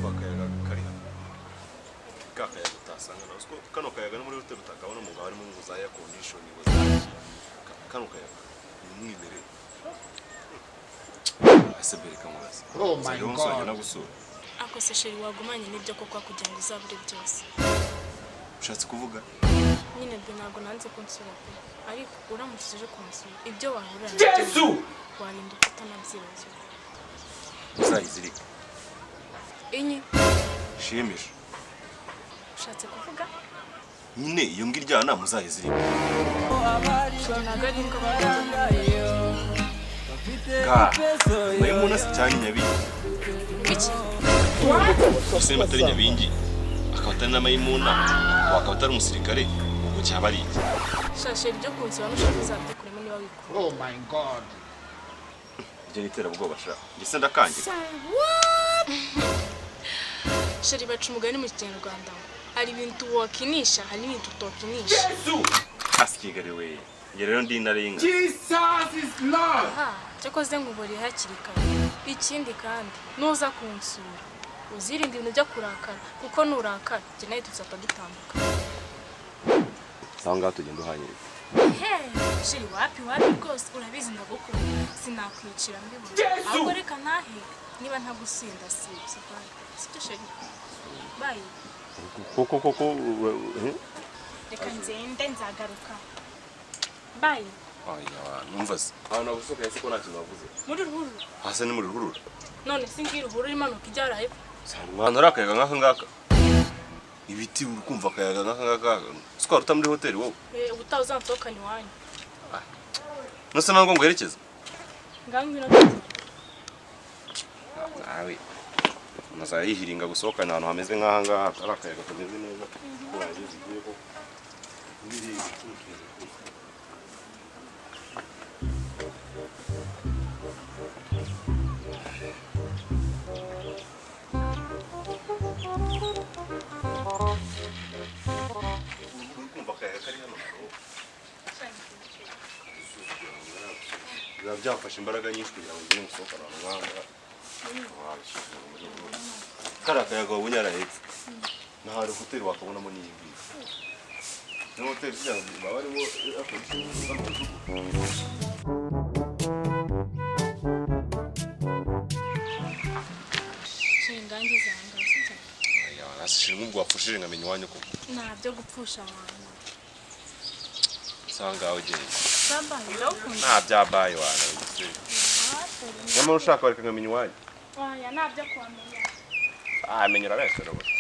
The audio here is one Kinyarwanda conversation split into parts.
Akayaga kari hano ka kayaga utasanga nawe siko kano kayaga no muri hoteli utakabona umugabo arimo ngo za air condition ngo za iki. Kano kayaga ni umwimerere ese bereka mubaze. Oh my Uzajya umusanga God. nagusura. Ako se chéri, wagumanye n'ibyo koko kugira ngo uzabure byose? Ushatse kuvuga? Nyine byo ntabwo nanze kunsura pe, ariko uramutse uje kunsura ibyo wahura nabyo warinda utanabyibagiwe. Uzayizirike. Inyi? Shimisha. Ushatse kuvuga? Nyine iyo mbwa iryana muzayizirike. Chéri, ntabwo ari ngombwa. Ga Mayimuna se cyane Nyabingi? Iki? Ese niba atari Nyabingi akaba atari na Mayimuna, akaba atari umusirikare, ubwo cyaba ari iki? Sha chéri, ibyo kunsura nushaka uzabyikuremo niba wikunda. Oh my God. Ibyo ni iterabwoba sha, njye se ndakangira. Chéri, baca umugani mu Kinyarwanda ngo hari ibintu wakinisha, hari n'ibintu utokinisha. Hasi Kigali we, njye rero ndi intare y'inka. Jesus is Lord. Aha cyakoze nkuburiye hakiri kare. Ikindi kandi, nuza kunsura uzirinde ibintu byo kurakara, kuko nurakara njye nawe tuzahita dutandukana. Aho ngaho tugenda uhanyereka. He chéri, wapi wapi rwose, urabizi ndagukunda, sinakwicira mbibona. Ahubwo reka ntahe, niba ntagusinda sibyo, bye. Sibyo chéri? Bye. Koko koko. Reka ngende, nzagaruka, bye. Oya, numva se ahantu hagusohoka se ko nta kintu wavuze? Muri ruhurura. Hasi ni muri ruhurura? None si ngiyi ruhurura imanuka ijya hepfo? Sanga ahantu hari akayaga nk'aka ngaka, ibiti, uri kumva akayaga nk'aka ngaka, siko waruta muri hoteli wowe. Eh, ubutaha uzansohokana iwanyu. Nose ntabwo nguherekeza? Ngaho ngwino tujye. Nawe unazajya yihiringa gusohokana ahantu hameze nk'aha ngaha hatari akayaga kameze neza, wageze igiye koko. Uri kumva akayaga kari hano, biba byamfashe imbaraga nyinshi kugira ngo ngere gusohokana ahantu nk'aha ngaha. Kariya kayaga wabonye hariya hepfo nta hari hoteli wakabonamo n'iyi ngiyi. Niyo hoteli kugira ngo baba barimo air condition hano mu gihugu. Chéri, ngangize aha ngaha, sibyo? Aya, nasishira nk'ubwo wapfushije nkamenya iwanyu koko. Nta byo gupfusha abantu. Usanga ngaho ugenda. Bye, ndagukunda. Nta bya bye wana. Nyamara ushaka wareka nkamenya iwanyu. Oya, nta byo kuhamenya. Ah, menya urabeshya rwose.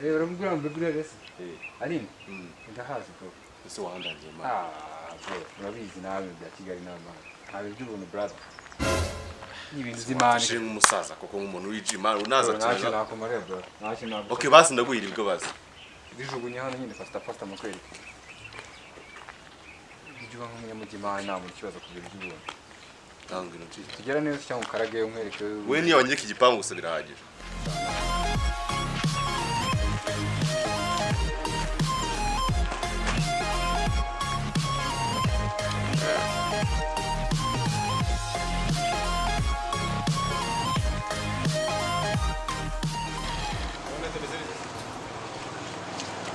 Eh, uramubwira ngo mbibwire rese Aline, ndahazi bro. Ese wahandangiye mama? Ah bro, urabizi nawe bya Kigali n'amana, nta bintu by'ubuntu brother, ni ibintu by'imana. Wafashe nk'umusaza koko, nk'umuntu w'ijima unaza. Ntacyo Cyane. nakumarira bro, ntacyo ntabwo. Okay, basi ndaguhira ibwo basi. Bijugunye hano nyine, fasita fasita mukwereke. Ujye uba nk'umunyamujyi nta muntu ikibazo ku bintu by'ubuntu. Tanga intoki. Tugera neza cyangwa ukarage umwereke. We niyo wanyereka igipangu gusa birahagije.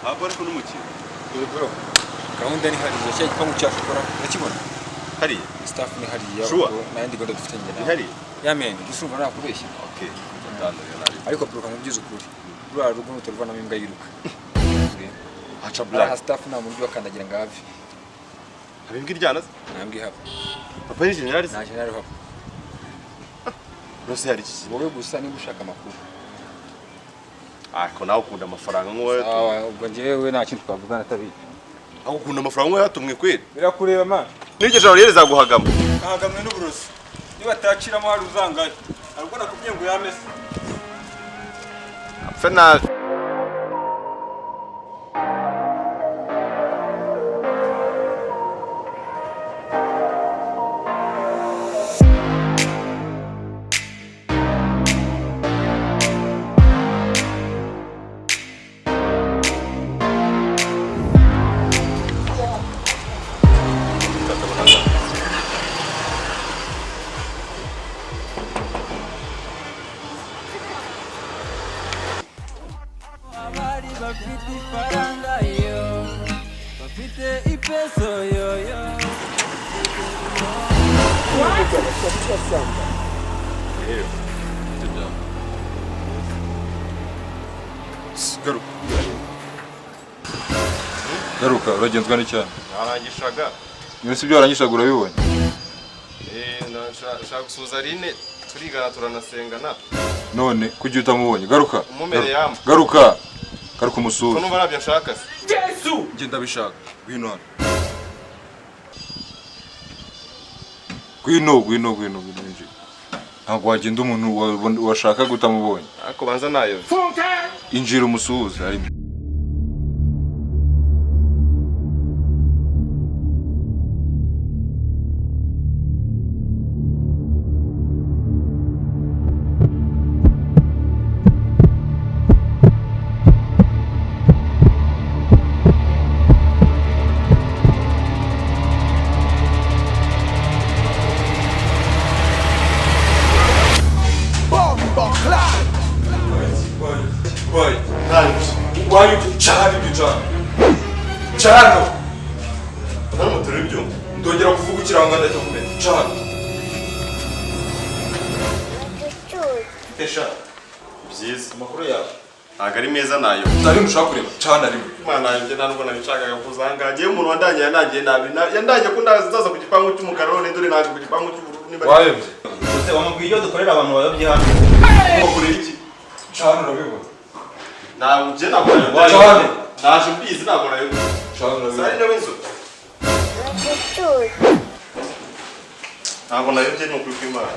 Ntabwo ariko n'umukino. Dore bro, gahunda ni hariya, cya gipangu cya shokora urakibona? Hariya? Staff ni hariya. Sure. Ubwo nta yindi gahunda dufite njye Ni nawe. hariya? Ya men, gusa nakubeshya. Okay, ndatandukanye nabi. Ariko bro, kamubwiza ukuri, ruriya rugo nutarvanamo imbwa yiruka. Haca Aha black. staff nta muntu ubakandagira ngo ave. Haba imbwa iryana se? Nta mbwa ihaba. Papa ni general se? Nta general uhaba. Rwose hari iki? Wowe gusa niba ushaka amakuru. Ariko nawe ukunda amafaranga nk'uwo Sawa, ubwo njyewe nta kintu twavugana atabizi. Aho ukunda amafaranga nk'uwo yatumwe kweli? Birakureba man. N'iryo joro rero zaguhagama. Ahagamwe n'uburozi. Niba ataciramo hari uzangaye. Ariko nakubwiye ngo yamese. Apfe nabi. Bafite ifaranga yo, bafite ipeso yo yo. Garuka. Garuka, uragenzwa n'icyana. Narangishaga. Niba si ibyo warangishaga urabibonye. Nshaka gusuhuza Aline, turigana turanasengana. None kuki utamubonye? Garuka. Garuka. Garuka umusuhuze. Ko numva ntabyo nshaka se. Yesu! Njye ndabishaka. Ngwino hano. Ngwino, ngwino, ngwino, ngwino winjire. Ntabwo wagenda umuntu washakaga utamubonye. Ariko banza nayo. Injira umusuhuze Aline. Cano. Naramutura ibyuma. Ndongera kuvuga ikirangantego cyo kumenya. Cano. Tesha. Byiza. Amakuru yawe. Ntabwo ari meza nayo. Utari mushaka kureba. Cano arimo. Imana yanjye nta nubwo nabishakaga kuza aha ngaha. Ngewe umuntu wandangiye yandangiye nabi. Yandangiye ko ndaza ku gipangu cy'umukara none dore naje ku gipangu cy'ubururu niba. Wayobye. Ese wamubwiye ibyo dukorera abantu bayobye hano. Bakorera iki? Cano urabibona. Ntabwo njye ntabwo nayo. Cano. Naje mbizi ntabwo nayo. Cano urabibona. Sari nawe inzu. Ntabwo nayobye ni ukuri kw'Imana.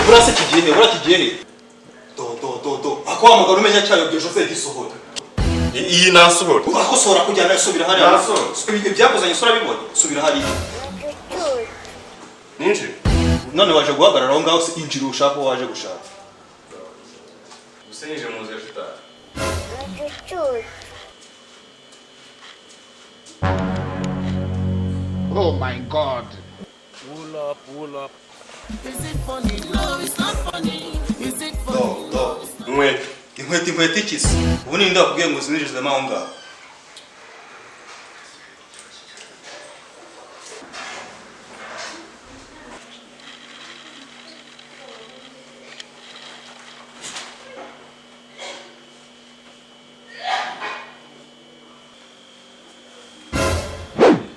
Burase kigiye he? Burase kigiye he? Do do do do. Ako wamugana umenya cyayobye Jose gisohora. Iyi nasohora. Urakosora kujyana subira hariya. Nasohora. Ibyakuzanye sura bibonye. Subira hariya. Ninjire. None waje guhagarara aho ngaho injira ushaka uwo waje gushaka. Gusa ninjire mu nzu ya shitani. Oh my God. Pull up, pull up. Is it funny? No, it's not funny. Is it funny? Do do. Inkweto. Inkweto inkweto ikisi. Ubu ninde wakubwiye ngo uzinjizemo aho ngaho?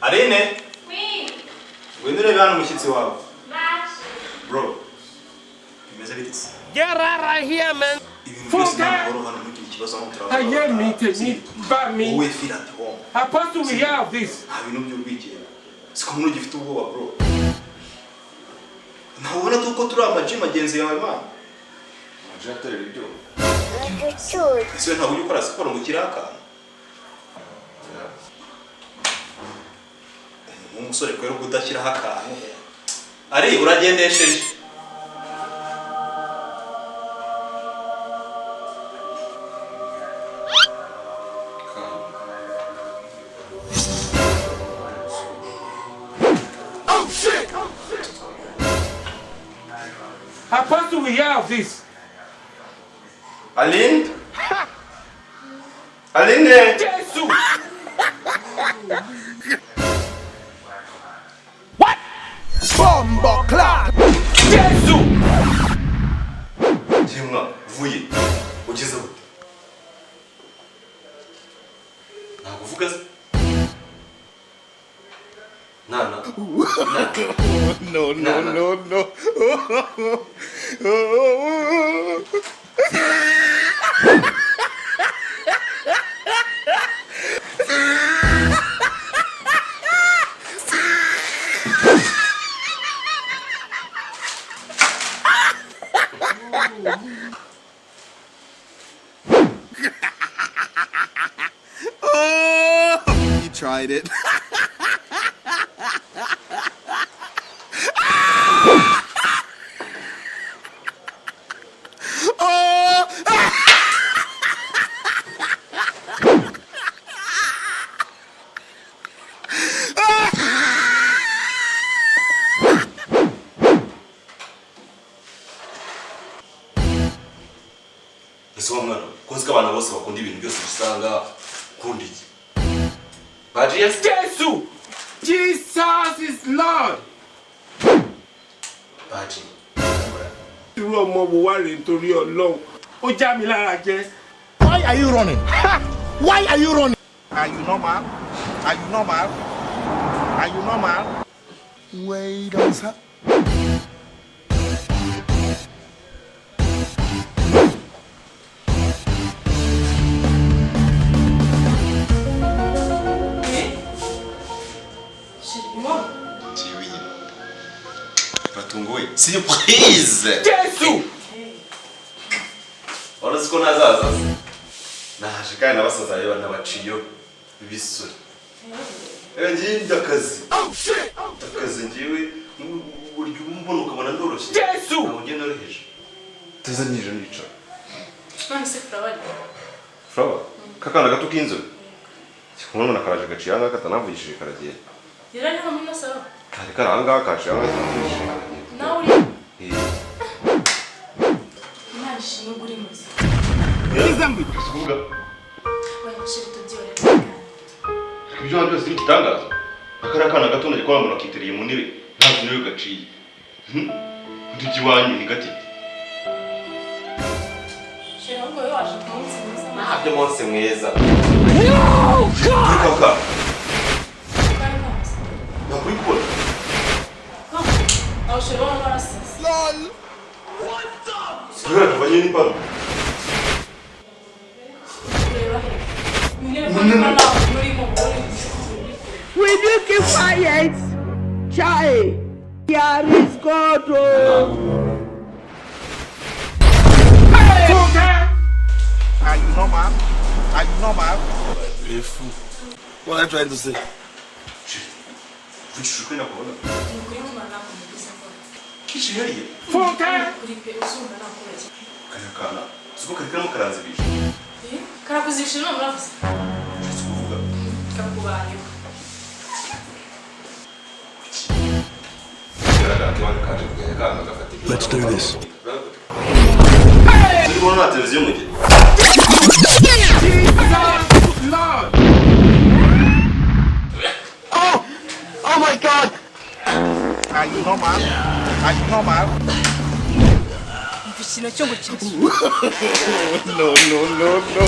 Aline! Oui. Ngwino urebe hano umushyitsi wawe. Bro. Bimeze bite se? Get out of here, man. Ibintu byose ntabwo hano ntugire ikibazo aho Aye mi turavuga. te mi ba mi. Wowe feel at home. Apostle, we hear of this. Nta bintu by'urwikekwe. Siko umuntu ugifite ubwoba bro. Ntabwo ubona ko turi amaji magenzi yawe man. Amaji aterera ibyuma. Ese ntabwo ujya ukora siporo ngo ukire akantu? Umusore kwera ubwo udashyiraho akantu. Ari uragendesheje. Apostle, we hear of this. Aline? Aline! Jesus! Jesus! Kimwa, vuye. Ugeze gute? Ntabwo uvuga se? Na. Nana. No, no, no, no. Oh, you tried it. Ese wa mwana, ko nzi ko abana bose bakunda ibintu byose usanga ukunda iki? Baji yes? Jésù! Jesus is Lord! Baji. Irú ọmọ wo wá rèé nítorí Ọlọ́run? Ó já mi lára jẹ. Why are you running? Ha! Why are you running? Are you normal? Are you normal? Are you normal? Wait on, sir. Chéri, moi. Jewe nyine. Batunguwe. Surprise! Jésù! Wari uzi ko ntazaza se? Naje kandi nabasaza reba nabaciyo ibisore. Reba ngiye ndakazi. Ndakazi ngiwe burya umbona ukabona ndoroshye. Jésù! Ntabwo ngiye noroheje. Tuzanyije nicara. None se Flower. Flower, kakana gato k'inzobe. Kumwe karaje gaciye ahangaha katanavugishije karagenda. Yari ari hano muri ino salo. Kari kari ahangaha kaciye ahangaha katanavugishije karagenda. Nawe uri. Eh. Imana ishimwe ubwo uri muzima. Kuvuga Oya chéri tubyihorere. ibyo hano byose ni igitangaza. Akari akana gato najya kubona umuntu akitereye mu ntebe ntazi niwe gaciye. Undi iwanyu ni gatete. Chéri ahubwo wowe waje ku munsi mwiza. Ntabyo munsi mwiza. No God! Kaka. Kandi ntamuzi. Nakuri kubona. Aho chéri wowe warasize. Sigara tuvanye n'ipanu. Kureba he? Mu ntebe kandi ntawe murimo wowe uri Will you keep quiet? Chai, here is God. Oh. Fúnkẹ́! Are you normal? Are you normal? What are you trying to say? Mvugishije ukuri nakubona. Ni ukuri nk'umwana ntabwo mugize mbona. Kiciye hariya. Fúnkẹ́! Uri pe uzumva nakubeshya. Kariya kana. Siko kari karimo karanzibisha. Eh? Karakuzibishije none uravuze. Ushatse kuvuga. Kakubayeho. Bigaragara ko iwanyu kaje kuganya akana gafata ibyo. Let's do this. Turi kubona nta televiziyo mu gihe. Jesus is Lord! Oh my God. Are you normal? Are you normal? Umva ikintu cyo ngo kirasubira. No, no, no, no.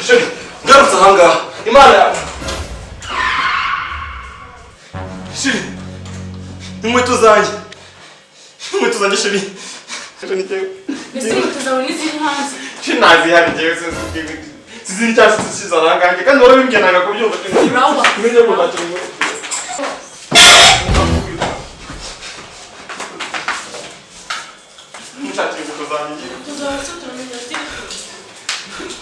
Chéri, ngarutse ahangaha. Imana yawe. Chéri, inkweto zanjye. Inkweto zanjye chéri. Chéri, ni njyewe. Mbese inkweto zawe n'iziri hanze. Chéri, ntazihari njyewe sinzi n'icyatsi kiza ahangaha kandi warabimbwiye nanga kubyumva. Urawa. Umenye ko ntacyo bivuze. Nshakira inkweto zanjye njyewe. Inkweto zawe se turamenya ziri kure.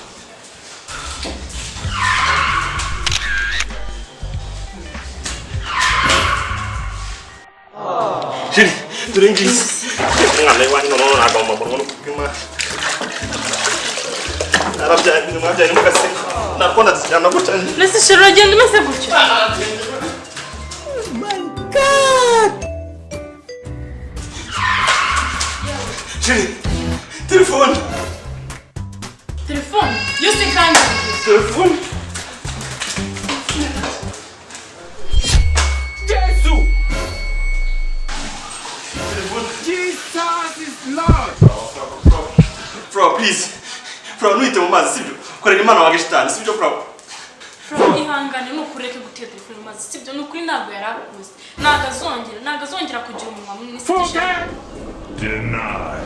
Chéri, dore ngizi. Umwana w'iwanyu noneho nagomba mbona uko imana. Narabyaye, mwabyaye mugaseka. Nakunda tujyana gutya. Mbese chéri uragenda umeze gutyo. God. Chéri, telefone. Telefone yose kandi. Telefone. Jésù! Jesus is Lord! Bro, please. Bro, ntuhite mu mazi, sibyo? Korera Imana wa gishitani, sibyo bro? Fro, ihangane, ni ukuri ureke gutera telefone mu mazi, sibyo? Ni ukuri ntabwo yari akuzi, ntabwo azongera, ntabwo azongera kugira umunwa munini, sibyo chéri? Denied.